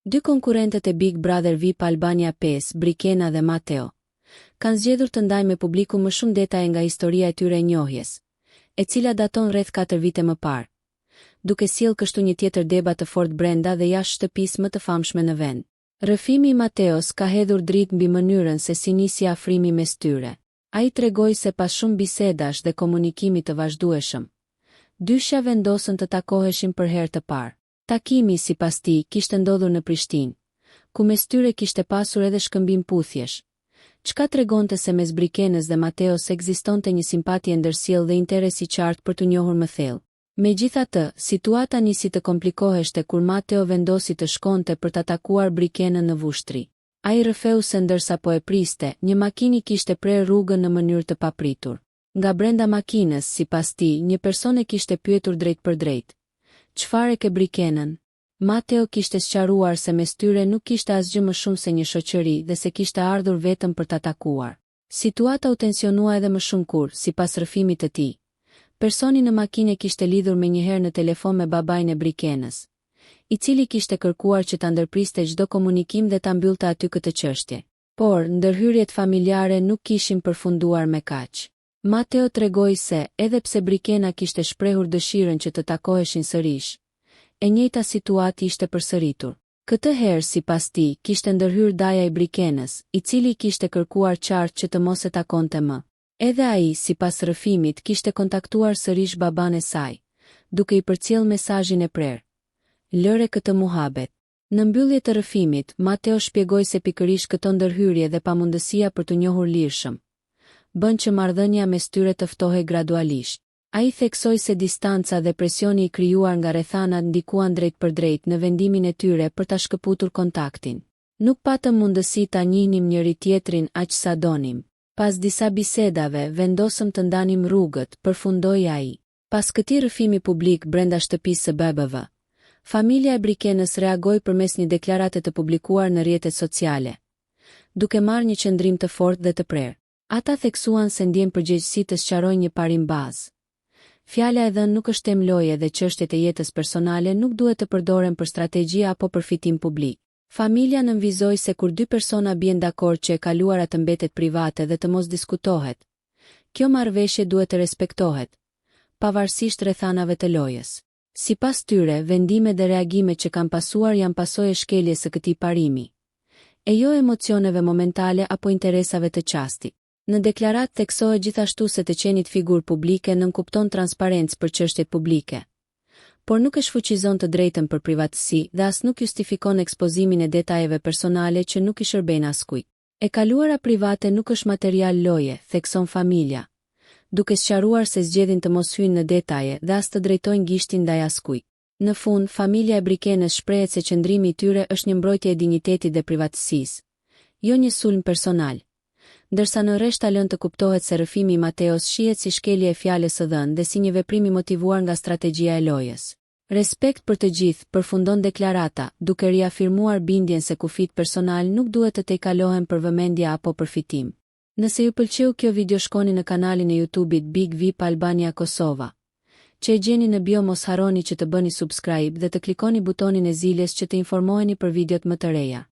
Dy konkurrentët e Big Brother VIP Albania 5, Brikena dhe Mateo, kanë zgjedhur të ndajnë me publikun më shumë detaje nga historia e tyre e njohjes, e cila daton rreth katër vite më parë, duke sjellë kështu një tjetër debat të fortë brenda dhe jashtë shtëpisë më të famshme në vend. Rrëfimi i Mateos ka hedhur dritë mbi mënyrën se si nisi afrimi mes tyre. Ai tregoi se pas shumë bisedash dhe komunikimi të vazhdueshëm, dyshja vendosën të takoheshin për herë të parë. Takimi, sipas tij, kishte ndodhur në Prishtinë, ku mes tyre kishte pasur edhe shkëmbim puthjesh, çka tregonte se mes Brikenës dhe Mateos ekzistonte një simpati e ndërsjellë dhe interes i qartë për t'u njohur më thellë. Megjithatë, situata nisi të komplikoheshte kur Mateo vendosi të shkonte për ta takuar Brikenën në Vushtrri. Ai rrëfeu se ndërsa po e priste, një makinë i kishte prerë rrugën në mënyrë të papritur. Nga brenda makinës, sipas tij, një person e kishte pyetur drejtpërdrejt, Çfarë e ke Brikenën? Mateo kishte sqaruar se mes tyre nuk kishte asgjë më shumë se një shoqëri dhe se kishte ardhur vetëm për ta takuar. Situata u tensionua edhe më shumë kur, sipas rrëfimit të tij, personi në makinë e kishte lidhur menjëherë në telefon me babain e Brikenës, i cili kishte kërkuar që ta ndërpriste çdo komunikim dhe ta mbyllte aty këtë çështje. Por, ndërhyrjet familjare nuk kishin përfunduar me kaq. Mateo tregoi se, edhe pse Brikena kishte shprehur dëshirën që të takoheshin sërish, e njëjta situatë ishte përsëritur. Këtë herë, sipas tij, kishte ndërhyrë daja i Brikenës, i cili i kishte kërkuar qartë që të mos e takonte më. Edhe ai, sipas rrëfimit, kishte kontaktuar sërish babanë e saj, duke i përcjellë mesazhin e prerë, Lëre këtë muhabet. Në mbyllje të rrëfimit, Mateo shpjegoi se pikërisht këto ndërhyrje dhe pamundësia për t'u njohur lirshëm, bënë që marrëdhënia mes tyre të ftohej gradualisht. Ai theksoi se distanca dhe presioni i krijuar nga rrethanat ndikuan drejtpërdrejt në vendimin e tyre për ta shkëputur kontaktin. Nuk patëm mundësi ta njihnim njëri-tjetrin aq sa donim. Pas disa bisedave, vendosëm të ndanim rrugët, përfundoi ai. Pas këtij rrëfimi publik brenda shtëpisë së BBV, familja e Brikenës reagoi përmes një deklarate të publikuar në rrjetet sociale, duke marrë një qëndrim të fortë dhe të prerë. Ata theksuan se ndjejnë përgjegjësi të sqarojnë një parim bazë. Fjala e dhënë nuk është temë loje dhe çështjet e jetës personale nuk duhet të përdoren për strategji apo përfitim publik. Familja nënvizoi se kur dy persona bien dakord që e kaluara të mbetet private dhe të mos diskutohet, kjo marrëveshje duhet të respektohet, pavarësisht rrethanave të lojës. Sipas tyre, vendimet dhe reagimet që kanë pasuar janë pasojë e shkeljes së këtij parimi, e jo e emocioneve momentale apo interesave të çastit. Në deklaratë theksohet gjithashtu se të qenit figurë publike nënkupton transparencë për çështjet publike, por nuk e shfuqizon të drejtën për privatësi dhe as nuk justifikon ekspozimin e detajeve personale që nuk i shërbejnë askujt. E kaluara private nuk është material loje, thekson familja, duke sqaruar se zgjedhin të mos hyjnë në detaje dhe as të drejtojnë gishtin ndaj askujt. Në fund, familja e Brikenës shprehet se qëndrimi i tyre është një mbrojtje e dinjitetit dhe privatësisë, jo një sulm personal. Ndërsa në rreshta lënë të kuptohet se rrëfimi i Mateos shihet si shkelje e fjalës së dhënë dhe si një veprim i motivuar nga strategjia e lojës. Respekt për të gjithë, përfundon deklarata, duke riafirmuar bindjen se kufijtë personalë nuk duhet të tejkalohen për vëmendje apo përfitim. Nëse ju pëlqeu kjo video shkoni në kanalin e YouTube-it Big VIP Albania Kosova, që e gjeni në bio mos harroni që të bëni subscribe dhe të klikoni butonin e ziles që të informoheni për videot më të reja.